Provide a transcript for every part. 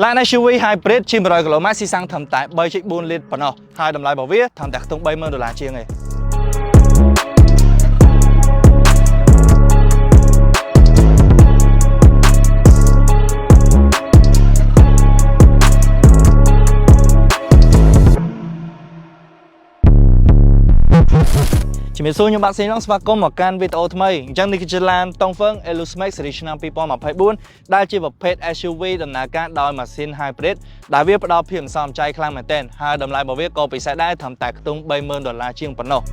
ឡាន SUV Hybrid ជិះ100គីឡូម៉ែត្រស៊ីសាំងត្រឹមតែ3.4លីត្រប៉ុណ្ណោះហើយតម្លៃរបស់វាត្រឹមតែខ្ទង់30,000ដុល្លារជាងឯងជំរាបសួរខ្ញុំបាទសេងឡងស្វាគមន៍មកកាន់វីដេអូថ្មីអញ្ចឹងនេះគឺជាឡាន Dongfeng Elusmax Series ឆ្នាំ2024ដែលជាប្រភេទ SUV ដំណើរការដោយម៉ាស៊ីន Hybrid ដែលវាផ្ដល់ភាពសន្សំចៃខ្លាំងមែនទែនហើយតម្លៃរបស់វាក៏ពិសេសដែរត្រឹមតែខ្ទង់30,000ដុល្លារជាងប៉ុណ្ណោះ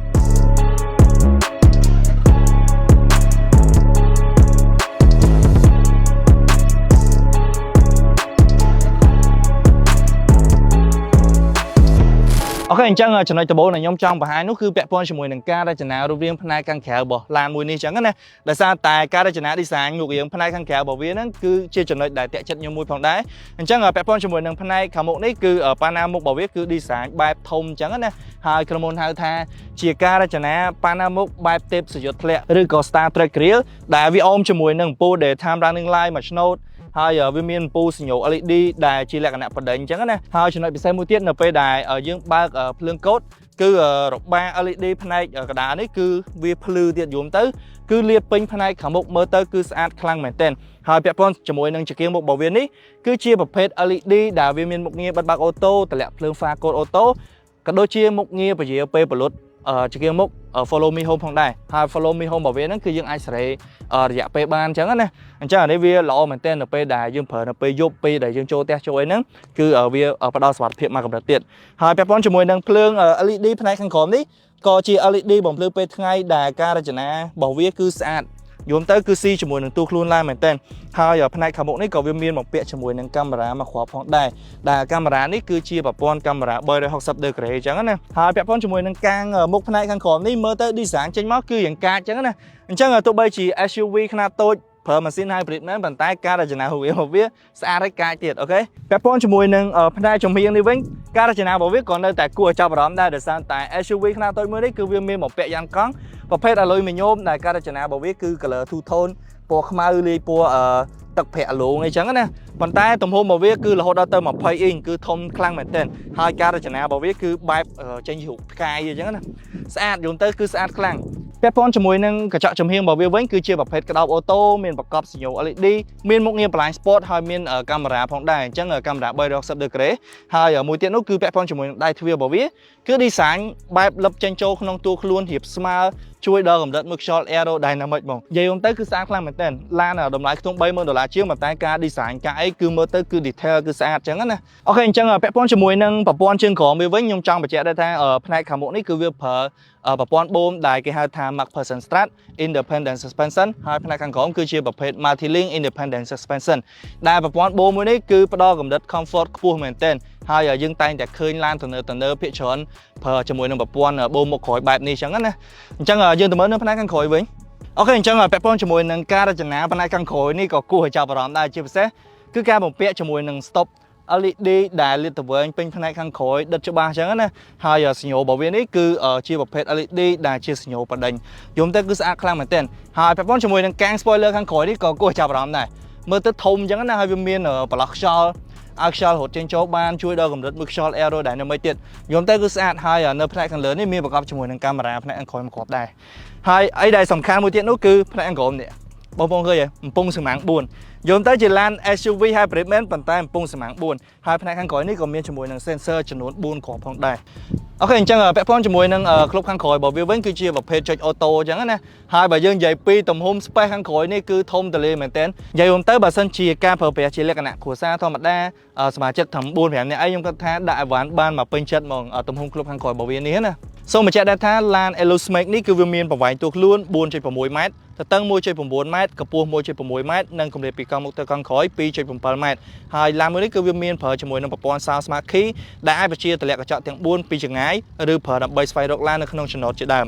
OK អញ្ចឹងចំណុចដំបូងដែលខ្ញុំចង់បង្ហាញនោះគឺពាក់ព័ន្ធជាមួយនឹងការរចនារូបរាងផ្នែកខាងក្រៅរបស់ឡានមួយនេះអញ្ចឹងណាដោយសារតែការរចនា design រូបរាងផ្នែកខាងក្រៅរបស់វាហ្នឹងគឺជាចំណុចដែលតាក់ចិត្តខ្ញុំមួយផងដែរអញ្ចឹងពាក់ព័ន្ធជាមួយនឹងផ្នែកខាងមុខនេះគឺប៉ាណាមុខរបស់វាគឺ design បែបធំអញ្ចឹងណាហើយក្រុមហ៊ុនហៅថាជាការរចនាប៉ាណាមុខបែបទេពសយុទ្ធធ្លាក់ឬក៏ Star Trek Grill ដែលវាអមជាមួយនឹងអំពូល Daytime Running Light មួយឆ្នូតហើយវាមានអំពូលសញ្ញា LED ដែលជាលក្ខណៈបដិញអញ្ចឹងណាហើយចំណុចពិសេសមួយទៀតនៅពេលដែលយើងបើកភ្លើងកូដគឺរបា LED ផ្នែកកណ្ដាលនេះគឺវាភ្លឺទៀតយំទៅគឺលាបពេញផ្នែកខាងមុខមើលទៅគឺស្អាតខ្លាំងមែនទែនហើយពាក់ព័ន្ធជាមួយនឹងចង្គៀងមុខរបស់វានេះគឺជាប្រភេទ LED ដែលវាមានមុខងារបិទបើក auto តម្លាក់ភ្លើងហ្វាកូដ auto ក៏ដូចជាមុខងារពជាពេលពលុតចង្គៀងមុខ follow me home ផងដែរហើយ follow me home របស់វាហ្នឹងគឺយើងអាចសេរីរយៈពេលបានអញ្ចឹងណាអញ្ចឹងអានេះវាល្អមែនទែននៅពេលដែលយើងប្រើនៅពេលយប់ពេលដែលយើងចូលផ្ទះចូលអីហ្នឹងគឺវាផ្ដល់សុវត្ថិភាពមកកម្រិតទៀតហើយពាក់ព័ន្ធជាមួយនឹងភ្លើង LED ផ្នែកខាងក្រោមនេះក៏ជា LED បំភ្លឺពេលថ្ងៃដែលការរចនារបស់វាគឺស្អាតយល់ទៅគឺស៊ីជាមួយនឹងទូខ្លួនឡានមែនទែនហើយផ្នែកខាងមុខនេះក៏វាមានបំពាក់ជាមួយនឹងកាមេរ៉ាមួយគ្រាប់ផងដែរដែលកាមេរ៉ានេះគឺជាប្រព័ន្ធកាមេរ៉ា360 degree អញ្ចឹងណាហើយពាក់ព័ន្ធជាមួយនឹងកាងមុខផ្នែកខាងក្រោមនេះមើលទៅ design ចេញមកគឺយ៉ាងកាចអញ្ចឹងណាអញ្ចឹងទោះបីជា SUV ខ្នាតតូចប្រើម៉ាស៊ីន hybrid មែនប៉ុន្តែការរចនារូបរាងរបស់វាស្អាតហើយកាចទៀត OK ពាក់ព័ន្ធជាមួយនឹងផ្នែកចំហៀងនេះវិញការរចនារបស់វាក៏នៅតែគួរឲ្យចាប់អារម្មណ៍ដែរដោយសារតែ SUV ខ្នាតតូចមួយនេះគឺវាមានបំពាក់យ៉ានកង់ប្រភេទអាលុយមីញ៉ូមដែលការរចនារបស់វាគឺ color two tone ពណ៌ខ្មៅលាយពណ៌ទឹកប្រាក់លងអីចឹងណាប៉ុន្តែទំហំរបស់វាគឺរហូតដល់ទៅ20អ៊ីងគឺធំខ្លាំងមែនទែនហើយការរចនារបស់វាគឺបែបចេញរូបផ្កាយអីចឹងណាស្អាតយល់ទៅគឺស្អាតខ្លាំងពាក់ព័ន្ធជាមួយនឹងកញ្ចក់ចំហៀងរបស់វាវិញគឺជាប្រភេទក្តោប auto មានប្រកបសញ្ញា LED មានមុខងារ blind spot ហើយមានកាមេរ៉ាផងដែរអញ្ចឹងកាមេរ៉ា360 degree ហើយមួយទៀតនោះគឺពាក់ព័ន្ធជាមួយនឹងដៃទ្វាររបស់វាគឺ design បែបលឹបចេញចូលក្នុងតួខ្លួនរៀបស្មើជួយដល់កម្រិតមួយខ្យល់ aerodynamic ហ្មងនិយាយទៅគឺស្អាតខ្លាំងមែនទែនឡានតម្លៃខ្ទង់30,000ដុល្លារជាងប៉ុន្តែការ design ការអីគឺមើលទៅគឺ detail គឺស្អាតអញ្ចឹងណាOK អញ្ចឹងពាក់ព័ន្ធជាមួយនឹងប្រព័ន្ធជើងក្រោមវាវិញខ្ញុំចង់បញ្ជាក់ដែរថាផ្នែកខាងមុខនេះគឺវាប្រើប្រព័ន្ធបូមដែលគេហៅថា MacPherson Strut Independent Suspension ហើយផ្នែកខាងក្រោមគឺជាប្រភេទ Multi-Link Independent Suspension ដែលប្រព័ន្ធបូមមួយនេះគឺផ្ដល់កម្រិត comfort ខ្ពស់មែនទែនហើយយើងតែងតែឃើញឡានទំនើបទំនើបភាគច្រើនប្រើជាមួយនឹងប្រព័ន្ធបូមមុខក្រោយបែបនេះអញ្ចឹងណាអញ្ចឹងយើងទៅមើលនៅផ្នែកខាងក្រោយវិញ OK អញ្ចឹងពាក់ព័ន្ធជាមួយនឹងការរចនាផ្នែកខាងក្រោយនេះក៏គួរឲ្យចាប់អារម្មណ៍ដែរជាពិសេសគឺការបំពាក់ជាមួយនឹង stop LED ដែលលាតទៅវែងពេញផ្នែកខាងក្រោយដិតច្បាស់អញ្ចឹងណាហើយសញ្ញារបស់វានេះគឺជាប្រភេទ LED ដែលជាសញ្ញាបដិញយំទៅគឺស្អាតខ្លាំងមែនទែនហើយពាក់ព័ន្ធជាមួយនឹងកាង spoiler ខាងក្រោយនេះក៏គួរឲ្យចាប់អារម្មណ៍ដែរមើលទៅធំអញ្ចឹងណាហើយវាមានប្រឡោះខ្យល់ឲ្យខ្យល់រត់ចេញចូលបានជួយដល់កម្រិតមួយខ្យល់ aerodynamic ទៀតយំទៅគឺស្អាតហើយនៅផ្នែកខាងលើនេះមានប្រកបជាមួយនឹងកាមេរ៉ាផ្នែកខាងក្រោយមួយគ្រាប់ដែរហើយអីដែលសំខាន់មួយទៀតនោះគឺផ្នែកខាងក្រោមនេះបងប្អូនឃើញទេកំពង់សមាំង4យល់ទៅជាឡាន SUV hybrid មែនប៉ុន្តែកំពង់សមាំង4ហើយផ្នែកខាងក្រោយនេះក៏មានជាមួយនឹង sensor ចំនួន4គ្រាប់ផងដែរ OK អញ្ចឹងពាក់ព័ន្ធជាមួយនឹងក្លុបខាងក្រោយរបស់វាវិញគឺជាប្រភេទចុច auto អញ្ចឹងណាហើយបើយើងនិយាយពីទំហំ space ខាងក្រោយនេះគឺធំទូលាយមែនទែននិយាយរួមទៅបើសិនជាការប្រើប្រាស់ជាលក្ខណៈគ្រួសារធម្មតាសមាជិកត្រឹម4 5នាក់អីខ្ញុំគិតថាដាក់អីវ៉ាន់បានមកពេញចិត្តហ្មងទំហំក្លុបខាងក្រោយរបស់វានេះណាសូមបញ្ជាក់ដែរថាឡាន Elusmake នេះគឺវាមានប្រវែងតួខ្លួន4.6ម៉ែត្រទទឹង1.9ម៉ែត្រកម្ពស់1.6ម៉ែត្រនិងកម្រិតពីកង់មុខទៅកង់ក្រោយ2.7ម៉ែត្រហើយឡានមួយនេះគឺវាមានប្រើជាមួយនឹងប្រព័ន្ធសោ Smart Key ដែលអាចបញ្ជាទម្លាក់កញ្ចក់ទាំង4ពីចម្ងាយឬប្រើដើម្បីស្វែងរកឡាននៅក្នុងចំណតជាដើម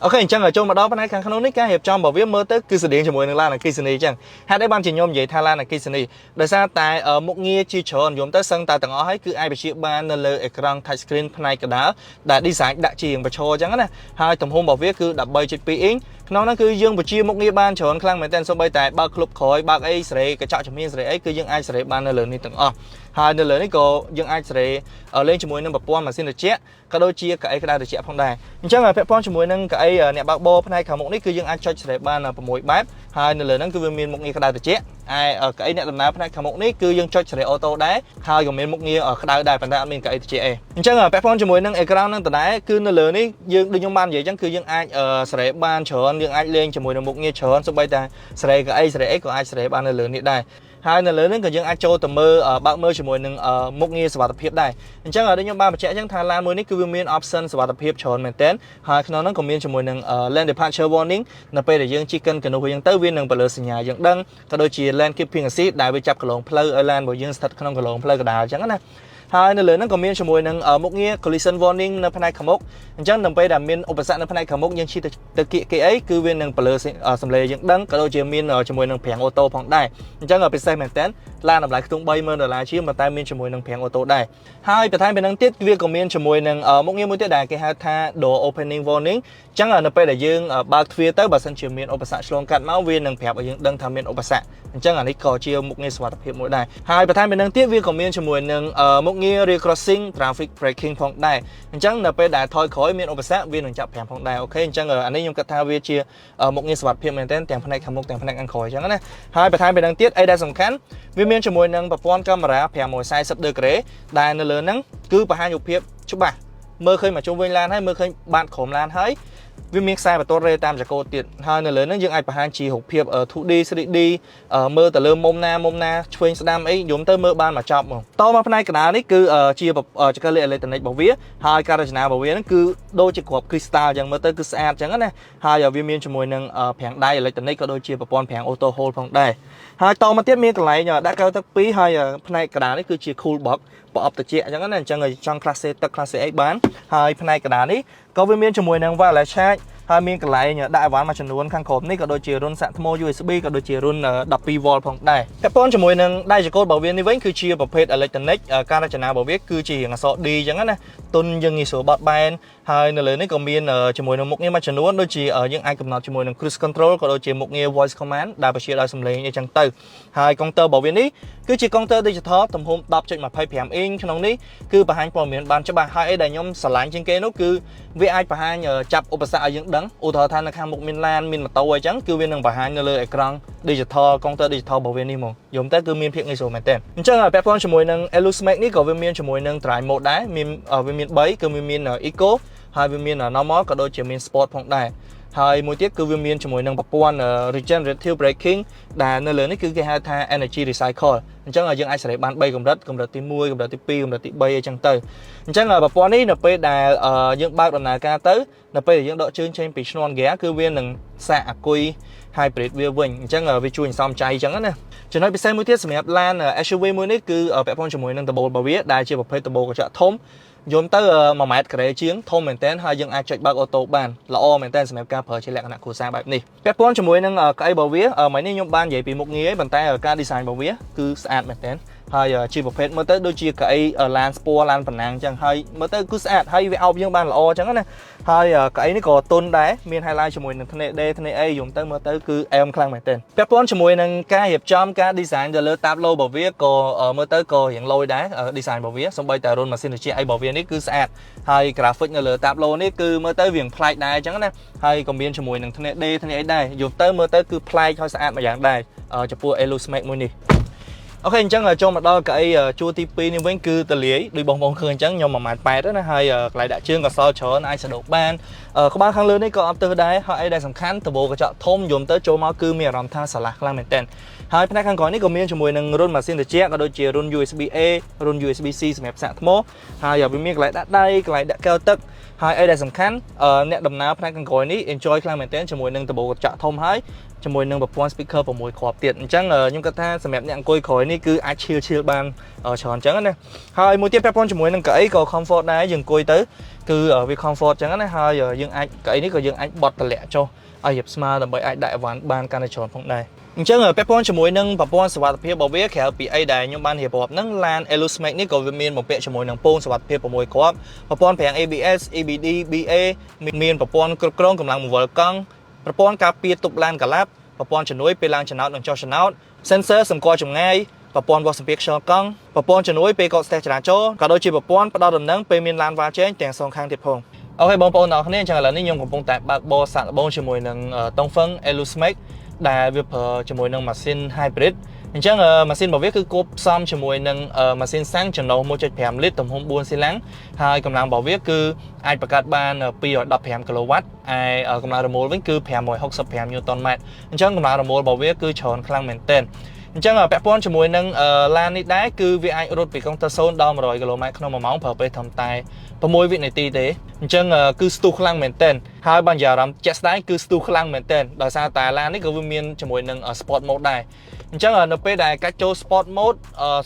OK OK អញ្ចឹងចូលមកដល់ផ្នែកខាងក្នុងនេះការរៀបចំរបស់វាមើលទៅគឺស្តៀងជាមួយនឹងឡានអគ្គិសនីអញ្ចឹងហេតុអីបានជាខ្ញុំនិយាយថាឡានអគ្គិសនីដោយសារតែមុខងារជាច្រើនយំទៅសឹងតែទាំងអស់ហើយគឺអាចបញ្ជាបាននៅលើអេក្រង់ touch screen ផ្នែកកណ្ដាលដែល design ដាក់ជាងបញ្ឈរអញ្ចឹងណាហើយទំហំរបស់វាគឺ13.2អ៊ីងក្នុងនោះគឺយើងបញ្ជាមុខងារបានច្រើនខ្លាំងមែនទែនសូម្បីតែបើកក្លុបក្រោយបើកអីសេរីកញ្ចក់ជំនាញសេរីអីគឺយើងអាចសេរីបាននៅលើនេះទាំងអស់ហើយនៅលើនេះក៏យើងអាចសេរីលេងជាមួយនឹងប្រព័ន្ធម៉ាស៊ីនត្រជាក់ក៏ដូចជាកៅអីក្តៅត្រជាក់ផងដែរអញ្ចឹងពាក់ព័ន្ធជាមួយនឹងកៅអីអ្នកបើកបរផ្នែកខាងមុខនេះគឺយើងអាចចុចសេរីបាន6បែបហើយនៅលើហ្នឹងគឺវាមានមុខងារក្តៅត្រជាក់ឯកៅអីអ្នកដំណើរផ្នែកខាងមុខនេះគឺយើងចុចសេរី auto ដែរហើយក៏មានមុខងារក្តៅដែរប៉ុន្តែអត់មានកៅអីត្រជាក់ទេអញ្ចឹងពាក់ព័ន្ធជាមួយនឹងអេក្រង់ហ្នឹងដដែលគឺនៅលើនេះយើងដូចខ្ញុំបាននិយាយអញ្ចឹងគឺយើងអាចសេរីបានច្រើនយើងអាចលេងជាមួយនឹងមុខងារច្រើនសូម្បីតែសេរីកៅអីសេរីអីក៏អាចសេរីបាននៅលើនេះដែរហើយនៅលើនេះក៏យើងអាចចូលទៅមើលបើកមើលជាមួយនឹងមុខងារសុវត្ថិភាពដែរអញ្ចឹងដូចខ្ញុំបានបញ្ជាក់អញ្ចឹងថាឡានមួយនេះគឺវាមាន option សុវត្ថិភាពច្រើនមែនទែនហើយក្នុងនោះក៏មានជាមួយនឹង lane departure warning នៅពេលដែលយើងជិះកិនកនុះវិញទៅវានឹងពន្លឺសញ្ញាយើងដឹងក៏ដូចជា lane keeping assist ដែលវាចាប់គន្លងផ្លូវឲ្យឡានរបស់យើងស្ថិតក្នុងគន្លងផ្លូវកណ្ដាលអញ្ចឹងណាហើយនៅលើហ្នឹងក៏មានជាមួយនឹងមុខងារ collision warning នៅផ្នែកខាងមុខអញ្ចឹងដល់ពេលដែលមានឧបសគ្គនៅផ្នែកខាងមុខយើងជិះទៅទៅគៀកគេអីគឺវានឹងពន្លឺសំឡេងយើងដឹងក៏ដូចជាមានជាមួយនឹងហ្វ្រាំង auto ផងដែរអញ្ចឹងពិសេសមែនតើឡានតម្លៃខ្ទង់30000ដុល្លារជាងប៉ុន្តែមានជាមួយនឹងហ្វ្រាំង auto ដែរហើយបន្ថែមពីនឹងទៀតវាក៏មានជាមួយនឹងមុខងារមួយទៀតដែលគេហៅថា door opening warning អញ្ចឹងនៅពេលដែលយើងបើកទ្វារទៅបើសិនជាមានឧបសគ្គឆ្លងកាត់មកវានឹងប្រាប់ឲ្យយើងដឹងថាមានឧបសគ្គអញ្ចឹងអានេះក៏ជាមុខងារសុវត្ថិភាពមួយដែរហើយបន្ថែមពីនឹងទៀតវាក៏មានជាមួយនឹងមុខងារ rear crossing traffic braking ផងដែរអញ្ចឹងនៅពេលដែលថយក្រោយមានឧបសគ្គវានឹងចាប់ហ្វ្រាំងផងដែរ OK អញ្ចឹងអានេះខ្ញុំគិតថាវាជាមុខងារសុវត្ថិភាពមែនទែនទាំងផ្នែកខាងមុខទាំងផ្នែកខាងក្រោយអញ្ចឹងណាហើយបន្ថែមពីនឹងទៀតអីដែលសំខាន់វាមានជាមួយនឹងប្រព័ន្ធកាមេរ៉ា540 degree ដែលនៅលើហ្នឹងគឺបង្ហាញរូបភាពច្បាស់មើលឃើញមកជុំវិញឡានហើយមើលឃើញបាតក្រោមឡានហើយវាមានខ្សែបន្ទាត់រេតាមចង្កូតទៀតហើយនៅលើហ្នឹងយើងអាចបង្ហាញជារូបភាព 2D 3D មើលទៅលើមុំណាមុំណាឆ្វេងស្ដាំអីយំទៅមើលបានមកចប់ហ្មងតមកផ្នែកកណ្ដាលនេះគឺជាចង្កឹះលេខអេឡិចត្រូនិករបស់វាហើយការរចនារបស់វាហ្នឹងគឺដូចជាគ្រាប់គ្រីស្តាល់អញ្ចឹងមើលទៅគឺស្អាតអញ្ចឹងណាហើយវាមានជាមួយនឹងហ្វ្រាំងដៃអេឡិចត្រូនិកក៏ដូចជាប្រព័ន្ធហ្វ្រាំង auto hold ផងដែរហើយតមកទៀតមានកន្លែងដាក់កែវទឹកពីរហើយផ្នែកកណ្ដាលនេះគឺជា cool box ប្រអប់ត្រជាក់អញ្ចឹងណាអញ្ចឹងចង់ class ទឹក class អីបានហើយផ្នែកកណ្ដាលនេះក៏វាមានជាមួយនឹង wireless charge ហើយមានកន្លែងដាក់អីវ៉ាន់មួយចំនួនខាងក្រោមនេះក៏ដូចជារន្ធសាកថ្ម USB ក៏ដូចជារន្ធ 12V ផងដែរពាក់ព័ន្ធជាមួយនឹងដៃចង្កូតរបស់វានេះវិញគឺជាប្រភេទ electronic ការរចនារបស់វាគឺជារាងអក្សរ D អញ្ចឹងណាទុនយើងងាយស្រួលបត់បែនហើយនៅលើនេះក៏មានជាមួយនឹងមុខងារមួយចំនួនដូចជាយើងអាចកំណត់ជាមួយនឹង cruise control ក៏ដូចជាមុខងារ voice command ដែលបញ្ជាដោយសំឡេងអីចឹងទៅហើយកុងទ័ររបស់វានេះគឺជាកុងទ័រ digital ទំហំ10.25អ៊ីងក្នុងនេះគឺបង្ហាញព័ត៌មានបានច្បាស់ហើយអីដែលខ្ញុំស្រឡាញ់ជាងគេនោះគឺវាអាចបង្ហាញចាប់ឧបសគ្គឲ្យយើងដឹងឧទាហរណ៍ថានៅខាងមុខមានឡានមានម៉ូតូអីចឹងគឺវានឹងបង្ហាញនៅលើអេក្រង់ digital កុងទ័រ digital របស់វានេះហ្មងយល់ទៅគឺមានភាពងាយស្រួលមែនទែនអញ្ចឹងពាក់ព័ន្ធជាមួយនឹង Ellus Max នេះក៏វាមានជាមួយនឹង Drive Mode ដែរមានវាមាន3គឺវាមាន Eco ហើយវាមាន normal ក៏ដូចជាមាន sport ផងដែរហើយមួយទៀតគឺវាមានជាមួយនឹងប្រព័ន្ធ regenerative braking ដែលនៅលើនេះគឺគេហៅថា energy recycle អញ្ចឹងយើងអាចសេរីបាន3កម្រិតកម្រិតទី1កម្រិតទី2កម្រិតទី3អីចឹងទៅអញ្ចឹងប្រព័ន្ធនេះនៅពេលដែលយើងបើកដំណើរការទៅនៅពេលដែលយើងដកជើងចេញពីឈ្នាន់ហ្គាគឺវានឹងសាកអាគុយ hybrid វាវិញអញ្ចឹងវាជួយសន្សំចៃអញ្ចឹងណាចំណុចពិសេសមួយទៀតសម្រាប់ឡាន SUV មួយនេះគឺពាក់ព័ន្ធជាមួយនឹងដំបូលរបស់វាដែលជាប្រភេទដំបូលកញ្ចក់ធំយំទៅ1ម៉ែត្រការ៉េជាងធំមែនទែនហើយយើងអាចចុចបើក auto បានល្អមែនទែនសម្រាប់ការប្រើជាលក្ខណៈគ្រួសារបែបនេះពាក់ព័ន្ធជាមួយនឹងកៅអីរបស់វាមិញនេះខ្ញុំបាននិយាយពីមុខងារឯងប៉ុន្តែការ design របស់វាគឺស្អាតមែនទែនហើយជាប្រភេទមើលទៅដូចជាកៅអីឡានស្ពរឡានប៉ុណ្ណាងអញ្ចឹងហើយមើលទៅគឺស្អាតហើយវាអោបយើងបានល្អអញ្ចឹងណាហើយកៅអីនេះក៏ទន់ដែរមាន highlight ជាមួយនឹងធ្នេ D ធ្នេ A យំទៅមើលទៅគឺអែមខ្លាំងមែនទែនពាក់ព័ន្ធជាមួយនឹងការរៀបចំការ design ទៅលើតាបឡូរបស់វាក៏មើលទៅក៏រៀងលយដែរ design របស់វាសូម្បីតែរន្ធម៉ាស៊ីនត្រជាក់អីរបស់វានេះគឺស្អាតហើយ graphic នៅលើតាបឡូនេះគឺមើលទៅវាប្លែកដែរអញ្ចឹងណាហើយក៏មានជាមួយនឹងធ្នេ D ធ្នេអីដែរយំទៅមើលទៅគឺប្លែកហើយស្អាតមួយយ៉ាងដែរចំពោះ Ellus Max មួយនេះ OK អញ្ចឹងចូលមកដល់កៅអីជួរទី2នេះវិញគឺតលាយដូចបងប្អូនឃើញអញ្ចឹងខ្ញុំ1ម៉ែត្រ8ណាហើយកន្លែងដាក់ជើងក៏សល់ច្រើនអាចសដោកបានក្បាលខាងលើនេះក៏អត់ទើសដែរហើយអីដែលសំខាន់ដបូកញ្ចក់ធំយំទៅចូលមកគឺមានអារម្មណ៍ថាស្រឡះខ្លាំងមែនទែន ហើយផ្នែកខាងក្រោយនេះក៏មានជាមួយនឹងរន្ធម៉ាស៊ីនត្រជាក់ក៏ដូចជារន្ធ USB A រន្ធ USB C សម្រាប់សាកថ្មហើយវាមានកន្លែងដាក់ដៃកន្លែងដាក់កែវទឹកហើយអីដែលសំខាន់អ្នកដំណើរផ្នែកខាងក្រោយនេះ enjoy ខ្លាំងមែនទែនជាមួយនឹងដំបូលកញ្ចក់ធំហើយជាមួយនឹងប្រព័ន្ធ speaker 6គ្រាប់ទៀតអញ្ចឹងខ្ញុំគិតថាសម្រាប់អ្នកអង្គុយក្រោយនេះគឺអាច chill chill បានច្រើនអញ្ចឹងណាហើយមួយទៀតពាក់ព័ន្ធជាមួយនឹងកៅអីក៏ comfort ដែរយើងអង្គុយទៅគឺវា comfort អញ្ចឹងណាហើយយើងអាចកៅអីនេះក៏យើងអាចបត់តម្លាក់ចុះឲ្យរៀបស្មើដើម្បីអាចដាក់អីវ៉ាន់បានកាន់តែច្រើនផងដែរអញ្ចឹងពាក់ព័ន្ធជាមួយនឹងប្រព័ន្ធសុវត្ថិភាពរបស់វាក្រៅពីអីដែលខ្ញុំបានរៀបរាប់ហ្នឹងឡាន Ellus Max នេះក៏វាមានបំពាក់ជាមួយនឹងពោងសុវត្ថិភាព6គ្រាប់ប្រព័ន្ធហ្វ្រាំង ABS EBD BA មានប្រព័ន្ធគ្រប់គ្រងកម្លាំងបង្វិលកង់ប្រព័ន្ធការពារទប់ឡានកាឡាប់ប្រព័ន្ធជំនួយពេលឡើងចំណោតនិងចុះចំណោត sensor សម្គាល់ចម្ងាយប្រព័ន្ធវាស់សម្ពាធខ្យល់កង់ប្រព័ន្ធជំនួយពេលកកស្ទះចរាចរណ៍ក៏ដូចជាប្រព័ន្ធផ្ដល់ដំណឹងពេលមានឡានវ៉ាជែងទាំងសងខាងទៀតផង OK បងប្អូនទាំងអស់គ្នាអញ្ចឹងឥឡូវនេះខ្ញុំកំពុងតែបើកបរសាកល្បងជាមួយនឹង Dongfeng Ellus Max ដែលវាប្រើជាមួយនឹងម៉ាស៊ីន hybrid អញ្ចឹងម៉ាស៊ីនរបស់វាគឺគួបផ្សំជាមួយនឹងម៉ាស៊ីនសាំងចំណុះ1.5លីត្រទំហំ4ស៊ីឡាំងហើយកម្លាំងរបស់វាគឺអាចបង្កើតបាន215គីឡូវ៉ាត់ឯកម្លាំងរមូលវិញគឺ565ញូតុនម៉ែត្រអញ្ចឹងកម្លាំងរមូលរបស់វាគឺច្រើនខ្លាំងមែនទែនអញ្ចឹងពាក់ព័ន្ធជាមួយនឹងឡាននេះដែរគឺវាអាចរត់ពីកុងទ័រ0ដល់100គីឡូម៉ែត្រក្នុង1ម៉ោងប្រើពេលត្រឹមតែ6វិនាទីទេអញ្ចឹងគឺស្ទុះខ្លាំងមែនទែនហើយបានអារម្មណ៍ជាក់ស្ដែងគឺស្ទុះខ្លាំងមែនទែនដោយសារតែឡាននេះក៏វាមានជាមួយនឹង sport mode ដែរអញ្ចឹងនៅពេលដែលកាច់ចូល sport mode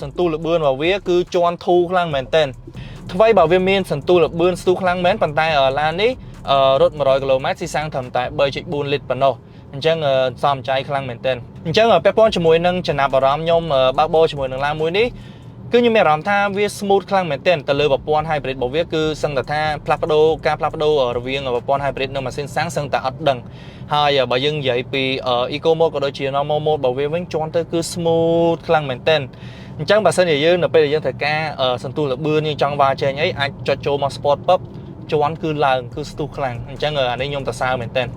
សន្ទុះល្បឿនរបស់វាគឺជាន់ធូរខ្លាំងមែនទែនថ្មីបើវាមានសន្ទុះល្បឿនស្ទុះខ្លាំងមែនប៉ុន្តែឡាននេះរត់100គីឡូម៉ែត្រស៊ីសាំងត្រឹមតែ3.4លីត្រប៉ុណ្ណោះអញ្ចឹងសំចៃខ្លាំងមែនទែនអញ្ចឹងពាក់ព័ន្ធជាមួយនឹងចំណាប់អារម្មណ៍ខ្ញុំបើកបរជាមួយនឹងឡានមួយនេះគឺខ្ញុំមានអារម្មណ៍ថាវា smooth ខ្លាំងមែនទែនទៅលើប្រព័ន្ធ hybrid របស់វាគឺសឹងតែថាផ្លាស់ប្ដូរការផ្លាស់ប្ដូររវាងប្រព័ន្ធ hybrid និងម៉ាស៊ីនសាំងសឹងតែអត់ដឹងហើយបើយើងនិយាយពី eco mode ក៏ដូចជា normal mode របស់វាវិញជាន់ទៅគឺ smooth ខ្លាំងមែនទែនអញ្ចឹងបើសិនជាយើងនៅពេលដែលយើងត្រូវការសន្ទុះល្បឿនយើងចង់វ៉ាជែងអីអាចចុចចូលមក sport ពឹបជាន់គឺឡើងគឺស្ទុះខ្លាំងអញ្ចឹងអានេះខ្ញុំសរសើរមែនទែន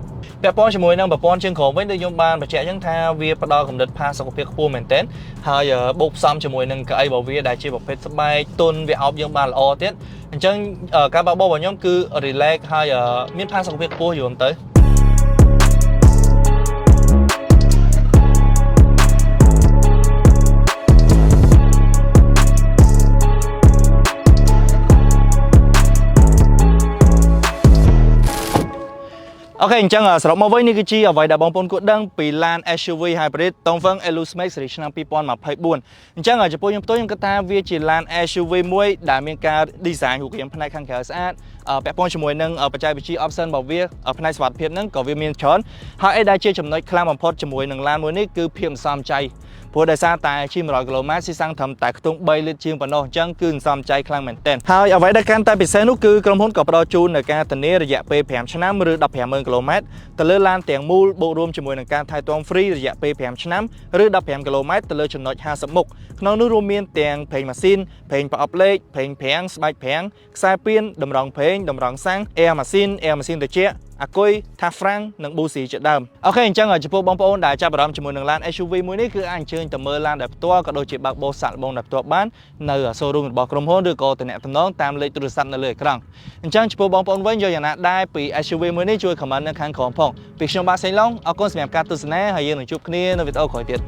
ពាក់ព័ន្ធជាមួយនឹងប្រព័ន្ធជើងក្រោមវិញដូចខ្ញុំបានបញ្ជាក់អញ្ចឹងថាវាផ្ដល់កម្រិតផាសុកភាពខ្ពស់មែនទែនហើយបូកផ្សំជាមួយនឹងកៅអីរបស់វាដែលជាប្រភេទស្បែកទន់វាអោបយើងបានល្អទៀតអញ្ចឹងការបើកបររបស់ខ្ញុំគឺ relax ហើយមានផាសុកភាពខ្ពស់យល់ទៅ OK អញ្ចឹងសរុបមកវិញនេះគឺជាអ្វីដែលបងប្អូនគួរដឹងពីឡាន SUV Hybrid Dongfeng Ellus Max ស៊េរីឆ្នាំ2024អញ្ចឹងចំពោះខ្ញុំផ្ទាល់ខ្ញុំគិតថាវាជាឡាន SUV មួយដែលមានការ design រូបរាងផ្នែកខាងក្រៅស្អាតពាក់ព័ន្ធជាមួយនឹងបច្ចេកវិទ្យា option របស់វាផ្នែកសុវត្ថិភាពហ្នឹងក៏វាមានច្រើនហើយអីដែលជាចំណុចខ្លាំងបំផុតជាមួយនឹងឡានមួយនេះគឺភាពសន្សំចៃព្រោះដោយសារតែជិះ100គីឡូម៉ែត្រស៊ីសាំងត្រឹមតែខ្ទង់3លីត្រជាងប៉ុណ្ណោះអញ្ចឹងគឺសន្សំចៃខ្លាំងមែនទែនហើយអ្វីដែលកាន់តែពិសេសនោះគឺក្រុមហ៊ុនក៏ផ្ដល់ជូននូវការធានារយៈពេល5ឆ្នាំឬ150,000គីឡូម៉ែត្រទៅលើឡានទាំងមូលបូករួមជាមួយនឹងការថែទាំ free រយៈពេល5ឆ្នាំឬ15គីឡូម៉ែត្រទៅលើចំណុច50មុខក្នុងនោះរួមមានទាំងប្រេងម៉ាស៊ីនប្រេងប្រអប់លេខប្រេងហ្វ្រាំងស្បែកហ្វ្រាំងខ្សែពៀនតម្រងប្រេងតម្រងសាំង air ម៉ាស៊ីន air ម៉ាស៊ីនត្រជាក់អាគុយថាហ្វ្រាំងនិងប៊ូស៊ីជាដើម OK អញ្ចឹងចំពោះបងប្អូនដែលចាប់អារម្មណ៍ជាមួយនឹងឡាន SUV មួយនេះគឺអាចអញ្ជើញទៅមើលឡានដែលផ្ទាល់ក៏ដូចជាបើកបរសាកល្បងដែលផ្ទាល់បាននៅ showroom របស់ក្រុមហ៊ុនឬក៏ទំនាក់ទំនងតាមលេខទូរស័ព្ទនៅលើអេក្រង់អញ្ចឹងចំពោះបងប្អូនវិញយកយ៉ាងណាដែរពី SUV មួយនេះជួយ comment នៅខាងក្រោមផងពីខ្ញុំបាទសេងឡុងអរគុណសម្រាប់ការទស្សនាហើយយើងនឹងជួបគ្នានៅវីដេអូក្រោយទៀត